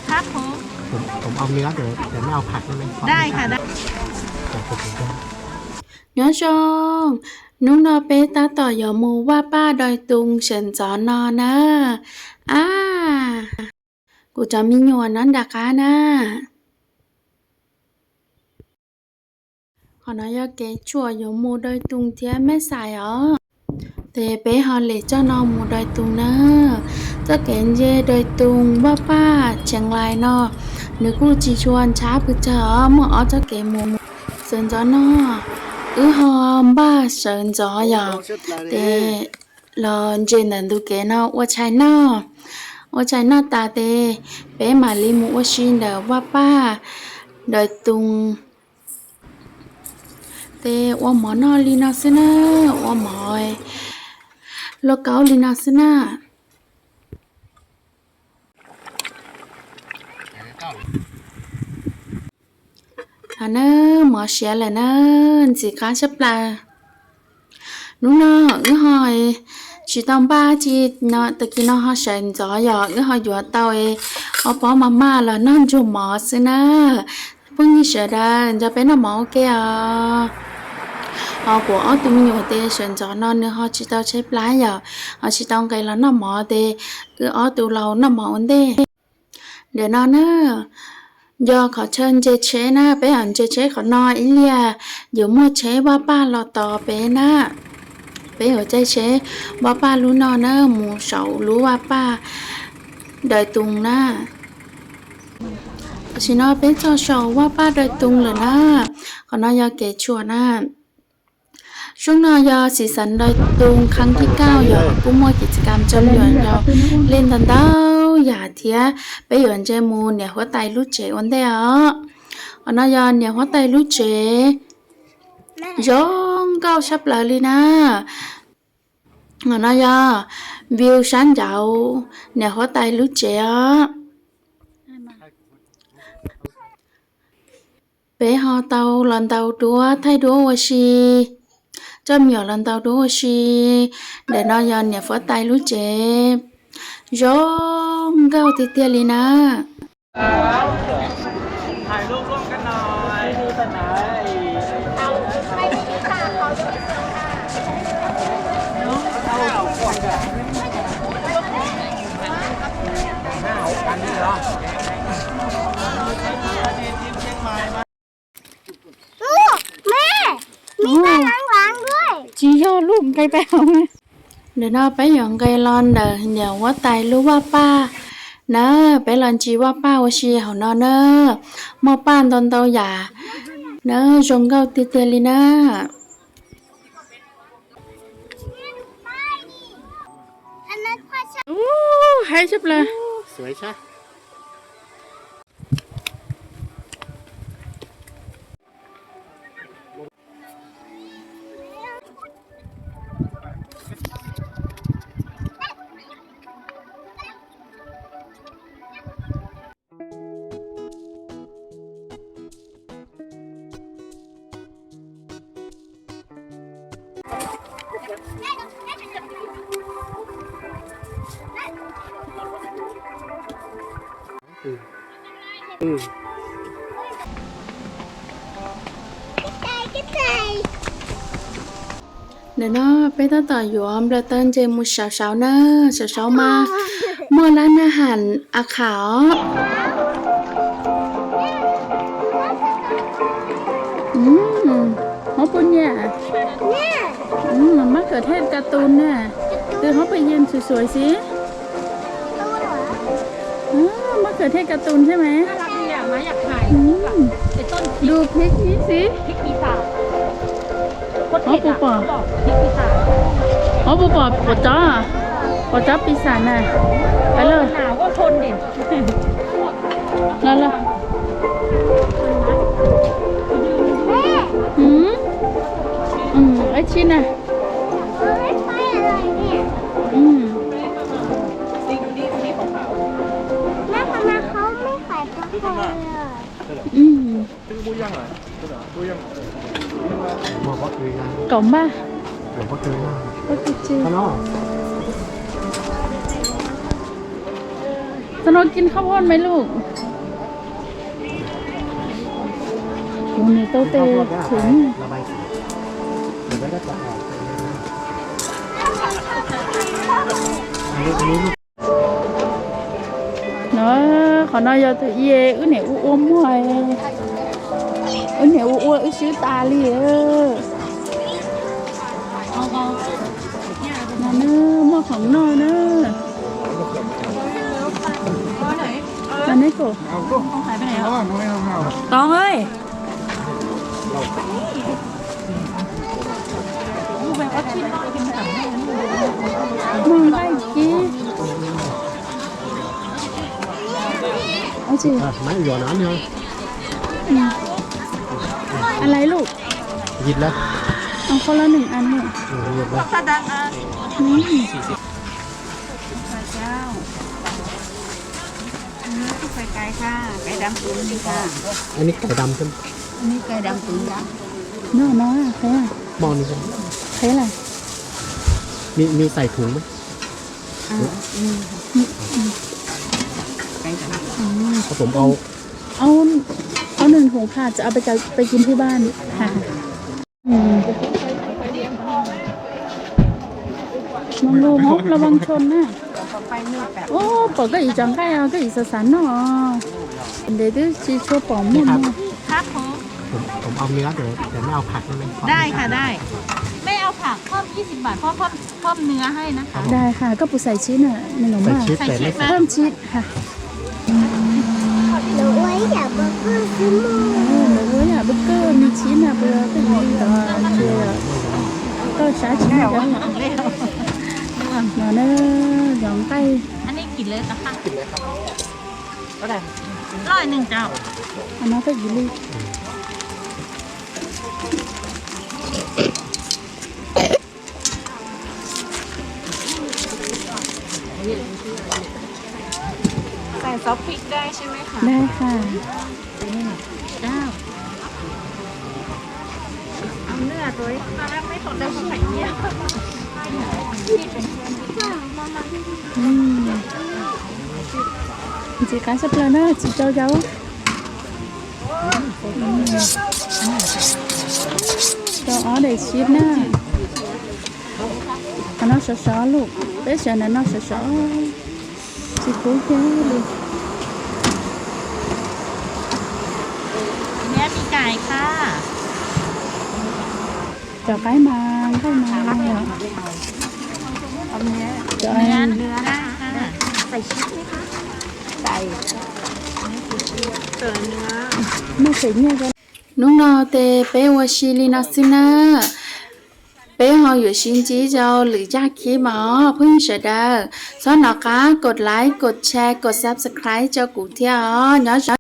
ครับผม ผม ผมเอาเนื้อ เดี๋ยว เดี๋ยวไม่เอาผักได้ไหม ได้ค่ะ ได้ เดี๋ยวผมจะ Nyob zoo, hnub no peb tab tom yuav mus vaj paj dai tus sawv ntxov no na. Ab, kuv cov me nyuam no nram qab na. Qhov no yog kev tshuam yuav mus dai tus thiab mej xais os. Ces peb ho lem txoj no mus dai tus na. Txoj kev ntse dai tus vaj paj Cheev Lais no, nws kuj tsis tshua ntshab pes tsawg os, muaj ob txoj kev mus. Sawv ntxov no, wb ho npaj sawv ntxov yom, ces los ntsia ntawm ntug kev no ua tshais noj. Ua tshais noj tas ces peb mam li mus ua si ntawm vaj paj dai tus. Ces ua mov noj li no xwb na, ua mov lauj kaub li no xwb na. Hos na, mov siav lawm na, ntxim qab tshaj plaws. Hnub no wb ho tsis tau npaj tsi, tag kis no ho sawv ntxov yog wb ho yuav tau ob pob maj maj los noj ntsuag mov xwb na. Phooj ywg sawv daws, nco peb noj mov ua ke os. Ho kuv ob tug me nyuam ces sawv ntxov no nws ho tsis tau tshaib plab yom, ho tsis tau nqis los noj mov ces wb ob tug los noj mov ua ntej. Ntawm no na, yog qhov chaw ntsia tsheb na, peb yuav ntsia tsheb qhov no ib liag, yuav muaj tsheb vaj paj los tos peb na. Peb yuav caij tsheb vaj paj lub no na mus saum lub vaj paj dai tus na. Tam sim no peb txog saum vaj paj dai tus lawm na. Qhov no yog kev tshuam na. Xyoo no yog xis xas dai tus khab kib kauj yog kuj muaj kev txiv kam tso me nyuam yog lej ntau ntau yam thiab. Peb yuav ntsia mus niam huab tais lub tsev ua ntej os. Qhov no yog niam huab tais lub tsev, zoo nkauj tshaj plaws li na. Qhov no yog view sab nraud niam huab tais lub tsev os. Peb ho tau los ntaus duab thaij duab ua si, coj me nyuam los ntaus duab ua si. Ntawm no yog niam huab tais lub tsev, zoo nkauj tiag tiag li na. Tsis yog lub nqe peb hauv. Ntawm no peb yuav nqes los ntawm niam huab tais lub vaj paj na, peb los ntsia vaj paj ua si hauv no na, muaj paj ntau ntau yam na, zoo nkauj tiag tiag li na. Ub, haib tshaj plaws. Ntawm no peb tab tom yuav nplaws taw ntses mus sawv sawv na, sawv sawv mas muaj lab naj ham a kham os. Mab kawm thej kas tus na, tus hov pheej yeej xuav xuav xwb. Mab kawm thej kas tus thiab mas. Du phib ib xwb. Hov puas pom, hov puas pom pos tsob, pos tsob pis xam na. Los los. Ib tsi na. Kaum npaj. Pob kws tsw. Nó kin khab hon maiv lug. Kuv nim tau tes khum. No, qhov no yog tus i wb niam ua ua muag, wb niam ua ua wb swb tas li. No na, muaj khoom noj na. Neb kom tod ơi. Muaj nqaij kib. Ua tsi? An lais lug? Yib lawm. Au, koj lawv nws an lawm. Cái đâm cứng đi ha. Cái đâm cứng đó. Nó, nó, thấy à? Màu này. Thấy là. Mì, mì xài thùng đấy. À, ừ. Ừ, ừ. Cái đâm cứng. Có tôm âu. Âu, âu nương thùng kha,จะเอาไปกินที่บ้านค่ะ Mong lug mog,ระวังชนนะ. Ub, pom koj ib tsob nqaij os, koj ib xav xav noj. Ntev twb tsis tshua pom muaj mog.ผมเอาเนื้อเดี๋ยวเดี๋ยวไม่เอาผักได้ไหม ได้ค่ะได้ ไม่เอาผักเพิ่มยี่สิบบาทเพราะเพิ่มเพิ่มเนื้อให้นะคะ ได้ค่ะ ก็ปูใส่ชีสน่ะ หนึ่งหน่อไม้ ใส่ชีสแต่ไม่ใส่ เพิ่มชีสค่ะ Lawv ua ib yam burger xwb mog. Lawv ua ib yam burger me tshib na, puas yog koj yuav li ntawd tsis, koj sab tsis muaj cov. No na, cov nqaij. Qhov no koj yuav li. Xài xov phim đây xem mấy hả? Đây hả? Ông nước à tôi. Ntsis qab tshaj plaws na, tsis rau zaub. Rau ob daim sib na. Qhov no sov sov lawm, peb sawv ntawm no sov sov, tsis kub kiag li. Nia mi cais kha. Cov qaib mas nqaij mas yom. Cov muaj xeem nyiaj. Hnub no ces peb ua si li no xwb na. Peb ho yuav sib ntsib rau lwm zaj clip os phooj ywg sawv daws. Txhob nov qab kos like, kos share, kos subscribe rau kuv thiab os. Nyob zoo.